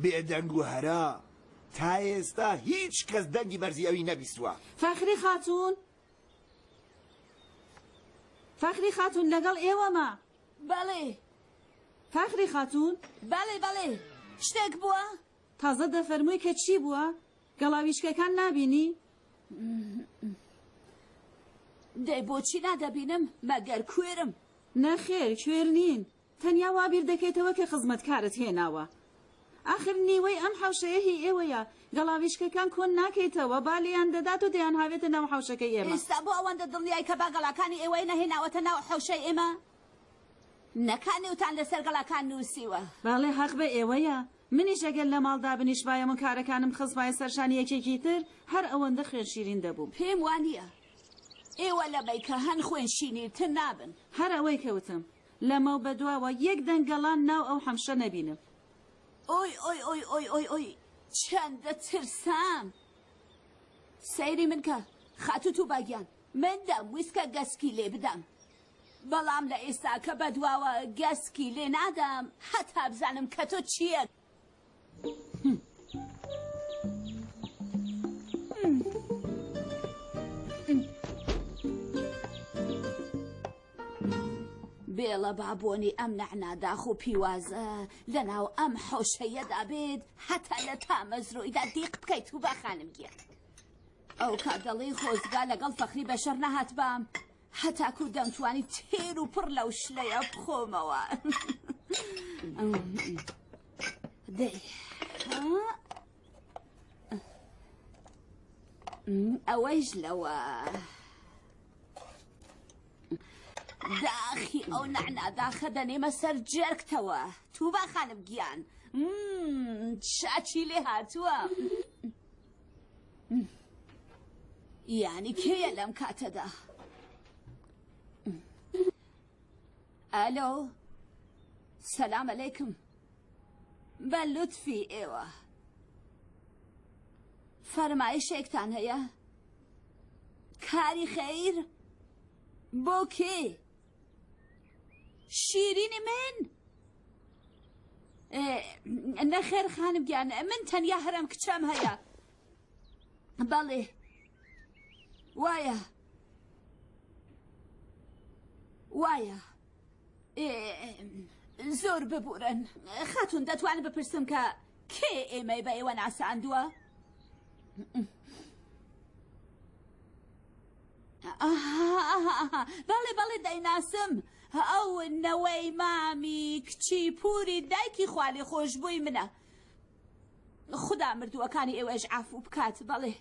بێدەنگ و هەرا، تا ئێستا هیچ کەس دەنگی بەرزی ئەوی نەبیستووە. فەخری خاتوون، فەخری خاتوون لەگەڵ ئێوەمە. بەڵێ. فەخری خاتوون؟ بەڵێ بەڵێ، شتێک بووە؟ تازە دەفەرمووی کە چی بووە؟ گەڵاویشکەکان نابینی؟ دەی بۆچی نادەبینم؟ مەگەر کوێرم؟ نەخێر، کوێر نین. تەنیا وا بیر دەکەیتەوە کە خزمەتکارت هێناوە. ئاخر نیوەی ئەم حەوشەیە هی ئێوەیە. گەڵاویشکەکان کۆن ناکەیتەوە، با لێیان دەدات و دەیانهاوێتە ناو حەوشەکەی ئێمە. ئێستا بۆ ئەوەندە دڵنیای کە با گەڵاکانی ئێوەی نەهێناوەتە ناو حەوشەی ئێمە؟ نەکا نێوتان لەسەر گەڵاکان نووسیوە؟ بەڵێ هەق بە ئێوەیە. منیش ئەگەر لە ماڵ دابنیشتبایەم و کارەکانم خستبایە سەر شانی یەکێکی تر، هەر ئەوەندە خوێنشیرین دەبووم. پێم وا نییە ئێوە لەمەی کە هەن خوێنشینیرتر نابن. هەر ئەوەی کە وتم. لەمەو بەدواوە یەک دەنگ گەڵان ناو ئەو حەمشە نەبینم. ئۆی ئۆی ئۆی ئۆی ئۆی ئۆی چەندە ترسام. سەیری من کە خاتوو توبا گیان، من دەمویست کە گەسکی لێ بدەم، بەڵام لە ئێستاکە بەدواوە گەسکی لێ نادەم هەتا بزانم کە تۆ چییە. بێڵە با بۆنی ئەم نەعنا داخ و پیوازە لەناو ئەم حەوشەیەدا بێت هەتا لە تامەزرۆیدا دیق بکەیت و با خانم گیان ئەو کات دەڵێی خۆزگا لەگەڵ فەخری بەشەر نەهاتبام هەتاکو دەمتوانی تێر و پڕ لەو شلەیە بخۆمەوە. دەی ئەوەیش لەوە داخی ئەو نەعنا داخە دەنێمە سەر جەرگتەوە توبا خانم گیان چاچی لێ هاتووە. یانی کێیە لەم کاتەدا؟ ئەلۆ سەلام عەلەیکم بە لوتفی ئێوە فەرمایشێکتان هەیە؟ کاری خەیر بۆ کێ؟ شیرینی من؟ نەخێر خانم گیان من تەنیا هەرم کچەم هەیە بەڵێ وایە وایە زۆر ببورن خاتون دەتوانم بپرسم کە کێ ئێمەی بە ئێوە ناساندووە؟ بەڵێ بەڵێ دەیناسم ئەو نەوەی مامی کچی پوری دایکی خوالێ خۆشببووی منە خودا مردووەکانی ئێوەش عافو بکات بەڵێ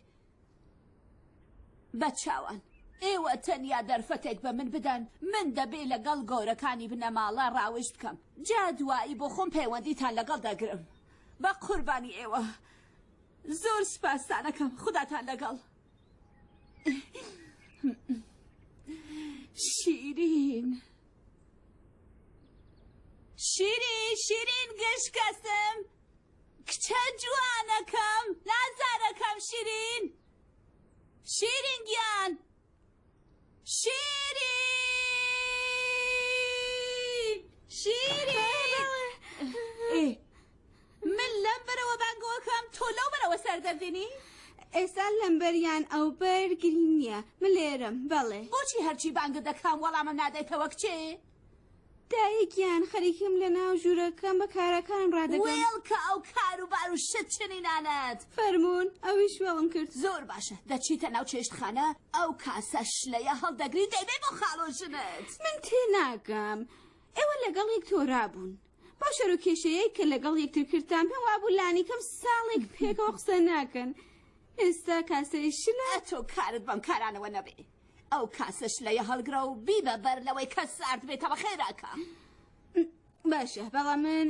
بە چاوان ئێوە تەنیا دەرفەتێک بە من بدەن من دەبێ لەگەڵ گەورەکانی بنەماڵە ڕاوێژ بکەم جا دوایی بۆ خۆم پەیوەندیتان لەگەڵ دەگرم بە قوربانی ئێوە زۆر سوپاستانەکەم خوداتان لەگەڵ شیرین. شیرین شیرین گشت کەسم کچە جوانەکەم نازارەکەم شیرین شیرین گیان شیرین شیرین ئێ من لەم بەرەوە بانگەوەکەم تۆ لەو بەرەوە سەر دەردێنی؟ ئێستا لەمبەر یان ئەوبەر گرینگ نییە من لێرەم بەڵێ. بۆچی هەرچی بانگت دەکەم وەڵامم نادەیتەوە کچێ؟ دایە گیان خەریکم لە ناو ژوورەکەم بە کارەکانم ڕادەگەم. وێڵ کە ئەو کار و بار و شت چنینانەت. فەرموون ئەویش وێڵم کرد. زۆر باشە دەچیتە ناو چێشتخانە ئەو کاسە شلەیە هەڵدەگری دەیبەی بۆ خاڵۆژنت. من تێناگەم ئێوە لەگەڵ یەک تۆرابوون بەو شەر و کێشەیەی کە لەگەڵ یەکتر کردتان پێم وابوو لانیکەم ساڵێک پێکەوە قسە ناکەن ئێستا کاسەی شلە. ئەتۆ کارت بەم کارانەوە نەبێ ئەو کاسە شلەیە هەڵگرە و بیبە بەر لەوەی کە سارد بێتەوە خێراکە. باشە بەڵام من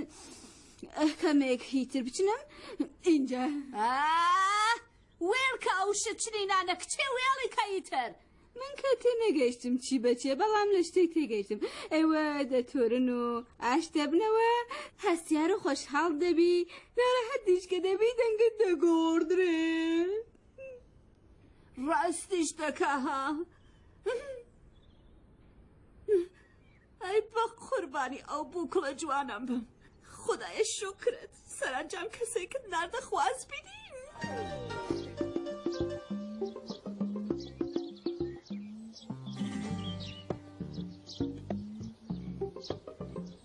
کەمێک هیتر بچنم ئینجا. ئاه وێڵکە ئەو شت چنینانە کچێ وێڵی کە ئیتر. من کە تێنەگەیشتم چی بە چیە بەڵام لە شتێک تێگەیشتم ئێوە دەتۆرن و ئاشت دەبنەوە هەستیار و خۆشحاڵ دەبی ناڕەحەتیش کە دەبی دەنگت دەگۆڕدرێ. ڕاستیش دەکا ها ئەی بە قوربانی ئەو بووکڵە جوانەم بم خودایە شوکرت سەرەنجام کەسێکت ناردە خوازبینیم.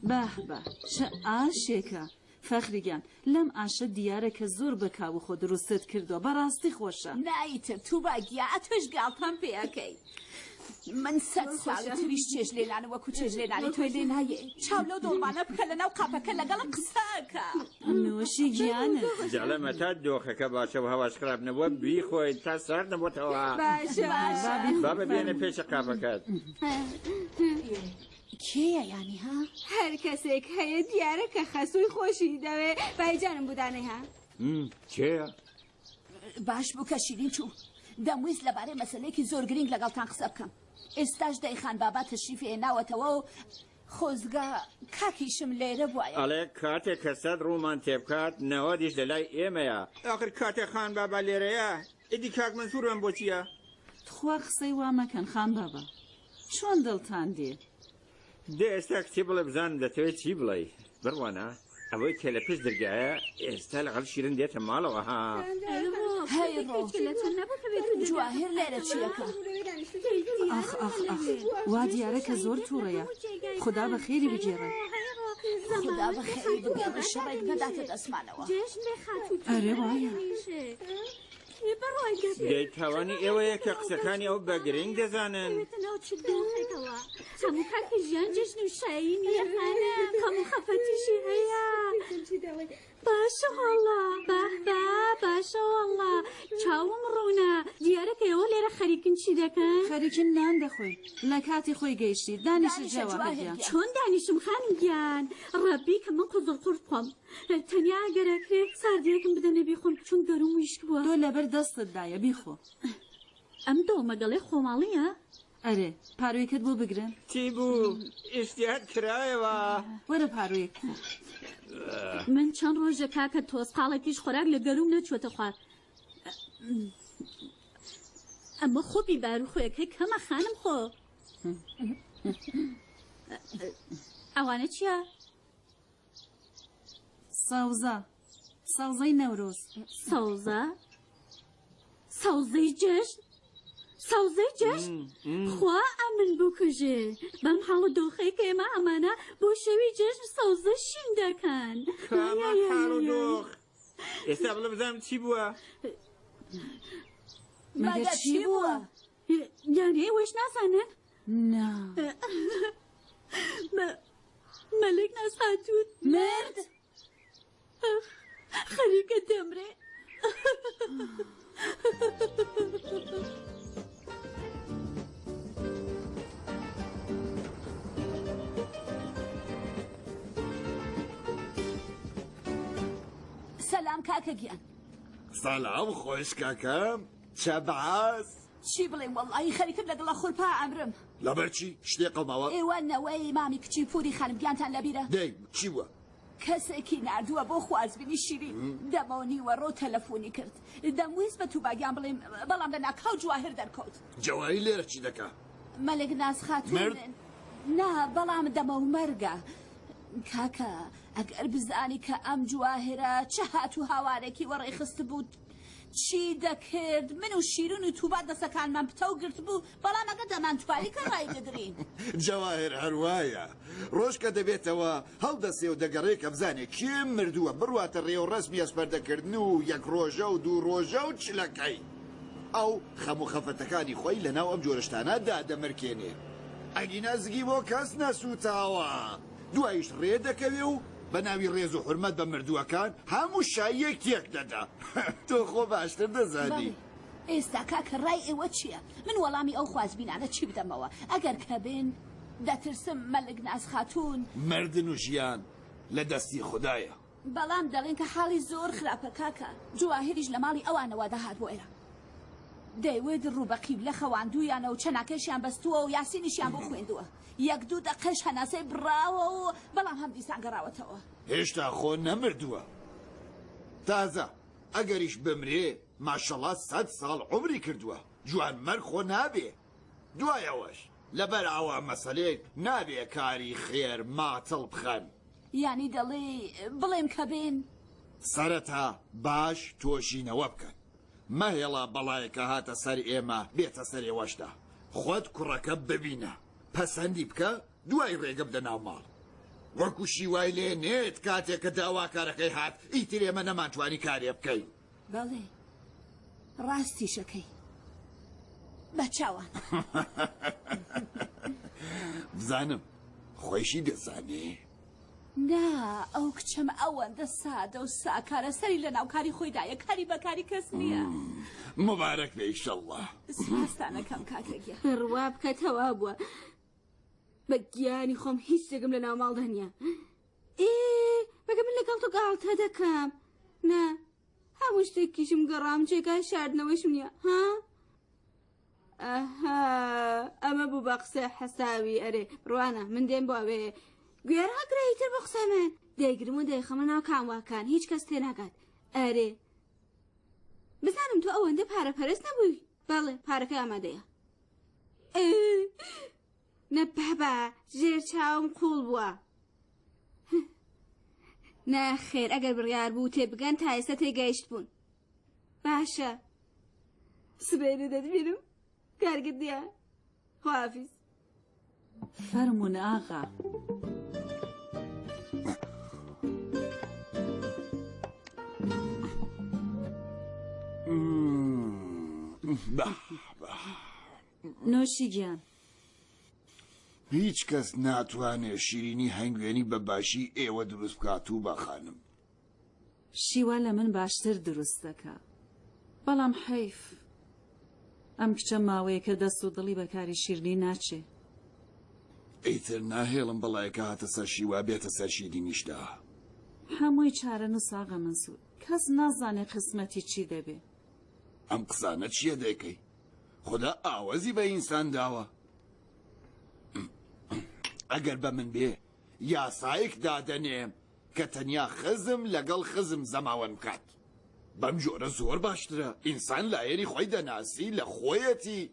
بەه بە چ ئاشێکە فەخری گیان لەم ئاشە دیارە کە زۆر بە کاوە خۆ دروستت کردوە بەڕاستی خۆشە. نا ئیتر توبا گیا ئەتۆش گاڵتەم پێ ئەکەی من سەد ساڵی تریش چێژ لێنانم وەکو چێژ لێنانی تۆی لێ نایێ چاو لەو دۆڵمانە بکە لەناو قاپەکە لەگەڵم قسە ئەکا. نۆشی گیانت. دەڵێم تا دۆخەکە باشە و هەواش خراپ نەبووە بیخۆین تا سارد نەبۆتەوە. باشە. بابە بێنە پێش قاپەکەت. کێیە یانی ها؟ هەر کەسێک هەیە دیارە کە خەسووی خۆشی دەوێ بایجانم بوو دانەی ها. کێیە؟ باش بوو کە شیرین چوو دەمویست لەبارەی مەسەلەیەکی زۆر گرینگ لەگەڵتان قسە بکەم ئێستاش دەیخان بابا تەشریفی هێناوەتەوە و خۆزگە کاکیشم لێرە بوایە. ئەڵێ کاتێک کە سەد ڕوومان تێبکات نەوەدیش لەلای ئێمەیە. ئاخر کاتێ خان بابا لێرەیە ئیدی کاک مەنسوورمان بۆ چییە؟ تخوا قسەی وا مەکەن خان بابا. چۆن دڵتان دێ؟ دە ئێستا کچێ بڵێ بزانم دەتەوێت چی بڵێی؟ بڕوانە ئەوەی کە لە پشت درگایە ئێستا لەگەڵ شیرن دێتە ماڵەوە ها. هەی ڕۆ جواهر لێرە چیەکا؟ ئاخ ئاخ ئاخ وا دیارە کە زۆر تووڕەیە خودا بە خێری بگێڕێ. خودا بە خێری بگێڕێ شەڕێک نەداتە دەستمانەوە. ئەرێ وایە. دەی تاوانی ئێوەیە کە قسەکانی ئەو بە گرنگ دەزانن. هەموو کاتی ژیان جەژن و شایی نییە خانم، خەم و خەفەتیشی هەیە. باشە وەڵڵا، بەه بە، باشە وەڵڵا، چاوم ڕوونە. دیارە کە ئێوە لێرە خەریکن چی دەکەن؟ خەریکین نان دەخۆین. لە کاتی خۆی گەیشتی. دانیشە جەواهر گیان. چۆن دانیشم خانم گیان؟ ڕەبی کە من قوزڕقورت بخۆم. تەنیا ئەگەر ئەکرێ ساردیەکم بدەنێ بیخۆم چون گەروم ویشک بووە. تۆ لەبەر دەستت دایە بیخۆ. ئەم دۆڵمە گەڵێ خۆماڵیە؟ ئەرێ پارویەکەت بۆ بگرن. چی بوو ئیشتیهات کرایەوە؟ وەرە پارویەک بخۆ. من چەند ڕۆژە کاکە تۆزقاڵێکیش خۆراک لە گەروم نەچووەتە خوار. ئەمە خۆ بی باروخۆیەکەی کەمە خانم خۆ. ئەوانە چییە؟ سەوزە سەوزەی نەورۆز. سەوزە سەوزەی جەژن سەوزەی جەژن خوا ئەمن بکوژێ بەم حاڵ و دۆخەی کە ئێمە ئەمانە بۆ شەوی جەژن سەوزە شین دەکەن. کامە حاڵ و دۆخ ئێستا بڵێ بزانم چی بووە؟ مەگەر چی بووە؟ یانێ ئێوەش نازانن؟ نا. مەلک ناز خاتوون مرد؟ خەریکە دەمرێ. سەلام کاکە گیان. سەلام خۆشکەکەم چە باس؟ چی بڵێم وەڵڵاهی خەریکم لە دڵە خورپا ئەمرم. لەبەر چی؟ شتێ قەوماوە؟ ئێوە نەوەی مامی کچی پووری خانم گیانتان لەبیرە؟ دەی چی بووە؟ کەسێکی ناردووە بۆ خوازبینی شیرین. دەمەو نیوەڕۆ تەلەفوونی کرد. دەمویست بە تووبا گیان بڵێم، بەڵام لە ناکاو جواهر دەرکەوت. جەواهیر لێرە چی دەکا؟ مەلک ناز خاتوون. مرد؟ نا، بەڵام دەمەو مەرگە. کاکە، ئەگەر بزانی کە ئەم جواهرە چ هات و هاوارێکی وەڕێ خستبوو، چی دەکرد، من و شیرین و تووبا دەسەکانمان پتەو گرتبوو، بەڵام ئەگەر دەمانتوانی کە ڕایبگرین. جەواهر هەر وایە. ڕۆژ کە دەبێتەوە، هەڵدەسێ و دەگەڕێ کە بزانێ کێ مردووە، بڕواتە ڕێوڕەسمی ئەسپەردەکردن و یەک ڕۆژە و دوو ڕۆژە و چلەکەی. ئەو خەم و خەفەتەکانی خۆی لەناو ئەم جۆرە شتانە دادەمرکێنێ. ئەگینا زگی بۆ کەس نەسووتاوە. دواییش ڕێ دەکەوێ و بە ناوی ڕێز و حورمەت بە مردووەکان هەموو شاییەک تێک دەدا. تۆ خۆ باشتر دەزانی. بەڵێ. ئێستا کاکە ڕای ئێوە چییە؟ من وەڵامی ئەو خوازبینانە چی بدەمەوە؟ ئەگەر کە بێن دەترسم مەلک ناز خاتوون. مردن و ژیان لە دەستی خودایە. بەڵام دەڵێن کە حاڵی زۆر خراپە کاکە. جواهیریش لە ماڵی ئەوانەوە دەهات بۆ ئێرە. دەیوت ڕوو بە قیبلە خەواندوویانە و چەناکەشیان بەستووە و یاسینیشیان بۆ خوێندووە. یەک دوو دەقەش هەناسەی بڕاوە و بەڵام هەمدیسان گەڕاوەتەوە. هێشتا خۆ نەمردووە. تازە ئەگەریش بمرێ ماشەڵا سەت ساڵ عومری کردووە. جوانمەرگ خۆ نابێ. دوای ئەوەش لەبەر ئاوا مەسەلەیەک نابێ کاری خێر ماتڵ بخەن. یانی دەڵێی بڵێم کە بێن؟ سەرەتا باش تۆژینەوە بکەن. مەهێڵە بەڵایەک کە هاتە سەر ئێمە بێتە سەر ئێوەشدا. خۆت کوڕەکە ببینە، پەسەندی بکە، دوای ڕێگە بدە ناو ماڵ. وەکو شیوای لێ نێت کاتێک کە داواکارەکەی هات، ئیتر ئێمە نەمانتوانی کارێ بکەین. بەڵێ ڕاستیشەکەی. بە چاوان. بزانم خۆیشی دەزانێ؟ نا ئەو کچەم ئەوەندە سادە و ساکارە سەری لە ناوکاری خۆیدایە کاری بەکاری کەس نییە. مبارەک بێ ئیشەڵڵا. سپاستانەکەم کاکە گیان. بڕوا بکە تەواو بووە. بە گیانی خۆم هیچ شتێکم لە ناو ماڵدا نییە. ئێ مەگە من لەگەڵ تۆ گاڵتە دەکەم؟ نا هەموو شتێکیشم گەڕام جێگای شاردنەوەیشم نییە. ها؟ ئەها ئەمە بوو بە قسەی حەساوی ئەرێ ڕوانە من دێم بۆ ئەوێ گوێڕاگرە ئیتر بۆ قسەی من دەیگرم و دەیخەمە ناو کامواکان هیچ کەس تێناگات ئەرێ بزانم تۆ ئەوەندە پارە پەرست نەبووی بەڵێ پارەکە ئامادەیە نە بابا ژێر چاوم قوڵ بووە نەخێر ئەگەر بڕیار بوو تێبگەن تا ئێستا تێگەیشت بوون باشە سبەینێ دەتبینم کارگت نییە خواحافیز. فەرموون ئاغا. نۆشی گیان. هیچ کەس ناتوانێ شیرینی هەنگوێنی بە باشی ئێوە دروست بکات توبا خانم. شیوا لە من باشتر دروست دەکا بەڵام حەیف ئەم کچە ماوەیەکە دەست و دڵی بە کاری شیرنی ناچێ. ئیتر ناهێڵم بەڵایەکە هاتە سەر شیوا بێتە سەر شیرینیشدا. هەمووی چارەنووس ئاغا مەنسوور کەس نازانێ قسمەتی چی دەبێ. ئەم قسانە چییە دەیکەی؟ خودا ئاوەزی بە ئینسان داوە. ئەگەر بە من بێ یاسایەک دادەنێم کە تەنیا خزم لەگەڵ خزم زەماوەند بکات بەم جۆرە زۆر باشترە ئینسان لایەنی خۆی دەناسی لە خۆیەتی.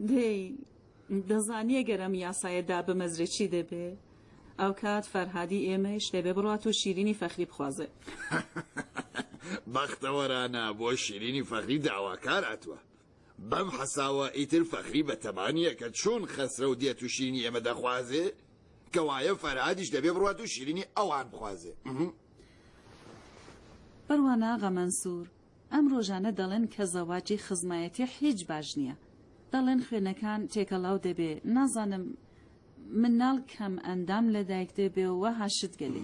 دەی دەزانی گەر ئەم یاسایە دابمەزرێ چی دەبێ؟ ئەوکات فەرهادی ئێمەیش دەبێ بڕوات و شیرینی فەخری بخوازێ. بەختەوەرانە بۆ شیرینی فەخری داواکار هاتووە. بەم حەساوە ئیتر فەخری بە تەما نییە کە چۆن خەسرەو دێت و شیرینی ئێمە دەخوازێ، کەوایە فەرهادیش دەبێ بڕوات و شیرینی ئەوان بخوازێ. بڕوانە ئاغا مەنسوور، ئەم ڕۆژانە دەڵێن کە زەواجی خزمایەتی حیچ باش نییە. دەڵێن خوێنەکان تێکەڵاو دەبێ، نازانم مناڵ کەم ئەندام لە دایک دەبێ و وەها شتگەلێ.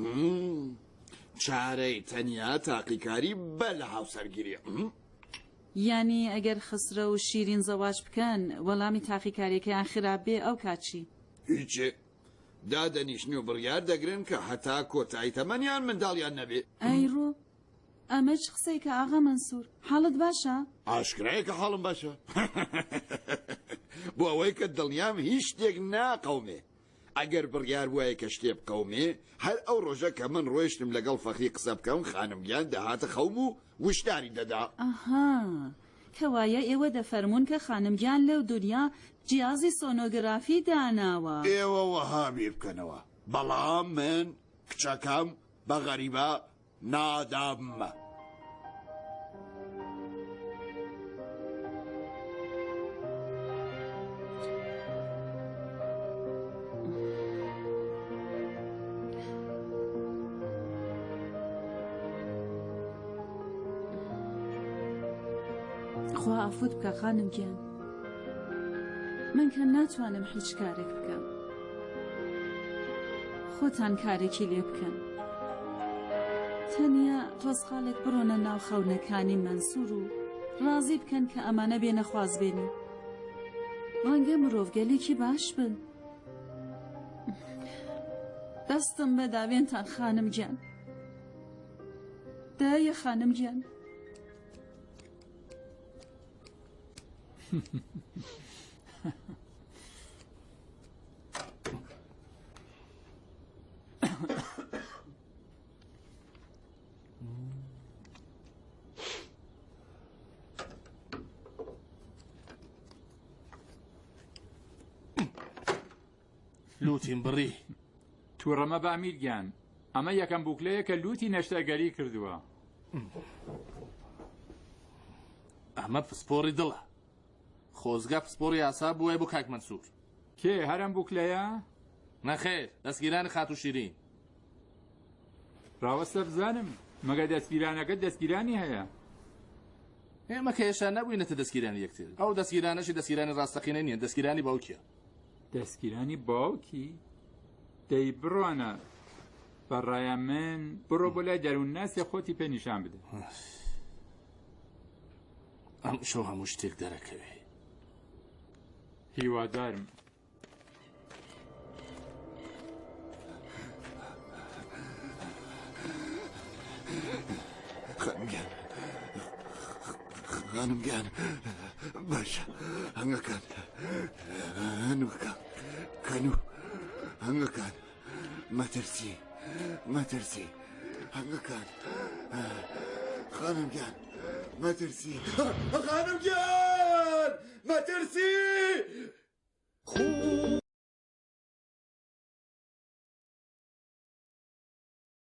چارەی تەنیا تاقیکاری بەر لە هاوسەرگیرییە. یانی ئەگەر خەسرەو و شیرین زەواج بکەن وەڵامی تاقیکاریەکەیان خراپ بێ ئەو کات چی؟ هیچێ. دادەنیشن و بڕیار دەگرن کە هەتا کۆتایی تەمەنیان منداڵیان نەبێ. ئەی ڕۆ. ئەمە چ قسەیەکە ئاغا مەنسوور؟ حاڵت باشە؟ ئاشکرایە کە حاڵم باشە. بۆ ئەوەی کە دڵنیام هیچ شتێک ناقەومێ. ئەگەر بڕیار بوایە کە شتێ بقەومێ، هەر ئەو ڕۆژە کە من ڕۆیشتم لەگەڵ فەخری قسە بکەم، خانم گیان دەهاتە خەوم و وشداری دەدا. ئەها، کەوایە ئێوە دەفەرموون کە خانم گیان لەو دونیا جیازی سۆنۆگرافی داناوە. ئێوە وەها بیر بکەنەوە، بەڵام من کچەکەم بە غەریبە نادەم. خوا عەفوت بکە خانم گیان من کە ناتوانم هیچ کارێک بکەم خۆتان کارێکی لێ بکەن تەنیا تۆزقاڵێک بڕۆنە ناو خەونەکانی مەنسوور و ڕازی بکەن کە ئەمانە بێنە خوازبێنی ڕەنگە مرۆڤگەلێکی باش بن دەستم بە داوێنتان خانم گیان دایە خانم گیان لوتیم بڕی. توڕە مەبە ئەمیر گیان ئەمە یەکەم بوکلەیە کە لوتی نەشتەرگەری کردووە. ئەمە پسپۆڕی دڵە. خۆزگا پسپۆڕی یاسا بووایە بۆ کاک مەنسوور. کێ؟ هەر ئەم بوکلەیە؟ نەخێر، دەستگیرانی خاتوو شیرین. ڕاوەستە بزانم، مەگەر دەستگیرانەکەت دەستگیرانی هەیە؟ ئێمە کە هێشتا نەبووینەتە دەستگیرانی یەکتر. ئەو دەستگیرانەشی دەستگیرانی ڕاستەقینە نییە، دەستگیرانی باوکیە. دەستگیرانی باوکی؟ دەی بڕوانە، بە ڕای من بڕۆ بۆ لای دەروونناسێ خۆتی پێ نیشان بدە. ئەم شەو هەموو شتێک دەرەکەوێ. هیوادارم. خانم گیان خانم گیان باشە هەنگەکان هەنووەکان کەنوو هەنگەکان مەترسی مەترسی هەنگەکان خانم گیان مەترسی خانم گیان مەترسی.